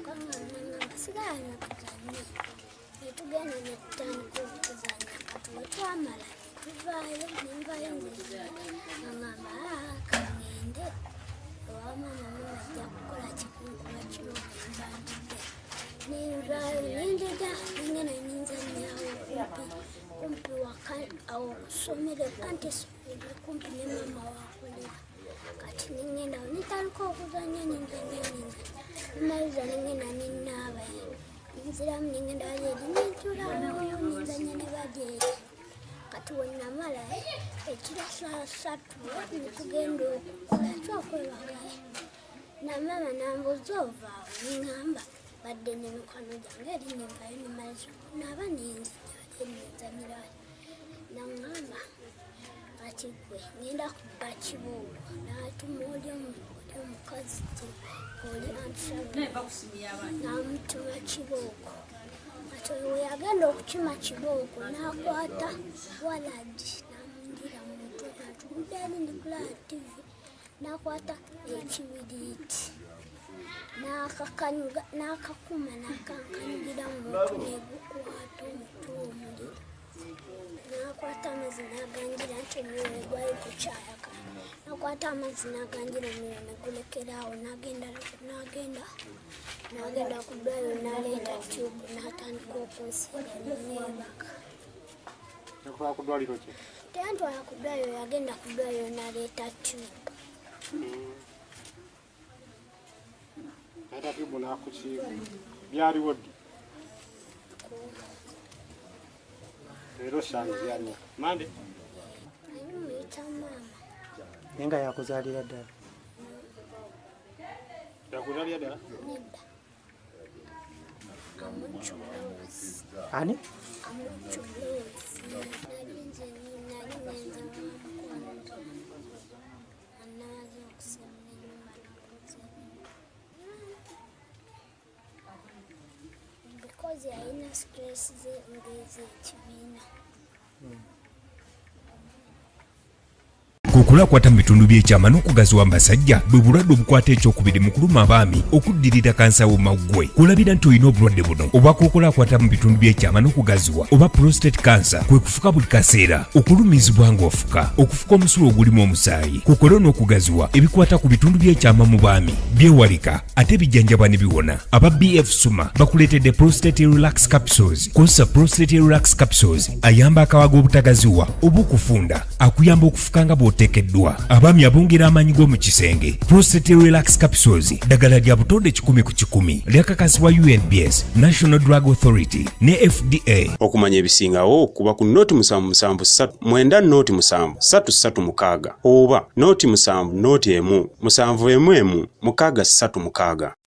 Kangamba sigala natuzanye, netugenda netutandika okuzanya. Kati wetwamala netuvaayo, nenvaayo nze angamba, "Kangende ewa maama, mama ajja kukola kikunkuba kibooko mba ntudde." Nenvaayo nenjija nengenda nenzanyawo kumpi kumpi waka awo kusomero, anti essomero kumpi ne maama wakolera. Kati nengenda awo nentandika okuzanya, nenzanya, nenzanya, nemaliza, nengenda nenaaba, nziramu nengenda wali eri nentulawo nenzanya ne bali eri. Kati wenamala ekiro saa 3 netugenda okukola kyokwebaka, namama nambuuza, "Ovaawo?" Neŋŋamba, "Badde nemikwano gyange eri, nenvayo nemaliza okunaaba nenzija wali nenzanyira wali." Naŋŋamba, "Kati gwe ngenda kubba kibooko." Natuma oli omukazi oli antisaba, namutuma kibooko. Kati oyo we yagenda okukima kibooko, n'akwata walagi namungira mu mutwe. Natugudde eri ndikulaba TV, n'akwata ekibiriiti n'akakanyuga n'akakuma n'akankanyugira mu mutwe, negukwata omutwe omuliro. N'akwata amazzi n'aganjira nti omuliro ne gwali gukyayaka. N'akwata amazzi n'aganjira, omuliro ne gulekera awo. N'agenda n'agenda n'agenda ku ddwaliro n'aleeta tube n'atandika okunsiiga neneebaka. Yakutwala ku ddwaliro ki? Teyantwala ku ddwaliro, yagenda ku ddwaliro n'aleeta tube. Aleeta tube n'akusiiga. Byaliwo ddi? Leero Sande, byaliwo Mande. Ani muyita maama. Naye nga yakuzaalira ddala? Yakuzaalira ddala? Nedda, amuculozi. Ani? Amuculozi. Nali nze nali ngenze wa mukwano gwange, anaaza okusimula ennyumba nakoza ebintu because yalina stress ze ng'ezekibiina. Kookolo akwata mu bitundu by'ekyama n'okugaziwa mu basajja bwe bulwadde obukwata ekyokubiri mu kuluma abaami okuddirira kansa w'omawuggwe. Kulabira nti olina obulwadde buno obwa kookolo akwata mu bitundu by'ekyama n'okugaziwa oba prostate cancer kwe kufuka buli kaseera, okulumizibwa ng'ofuka, okufuka omusulo ogulimu omusaayi. Kookolo n'okugaziwa ebikwata ku bitundu by'ekyama mu baami byewalika ate bijjanjabwa ne biwona. Aba BF Suma bakuleetedde Prostate Relax Capsules. Kozesa Prostate Relax Capsules, ayamba akawaga obutagaziwa oba okufunda, akuyamba okufuka nga bw'oteekeddwa. Abaami abongera amaanyi g'omu kisenge. Prostate Relax Capsules ddagala lya butonde 100%, lyakakasibwa UNBS, National Drug Authority ne FDA. Okumanya ebisingawo kuba ku 077 9 07 336 oba 0 7 0 1 7 1 1 6 36.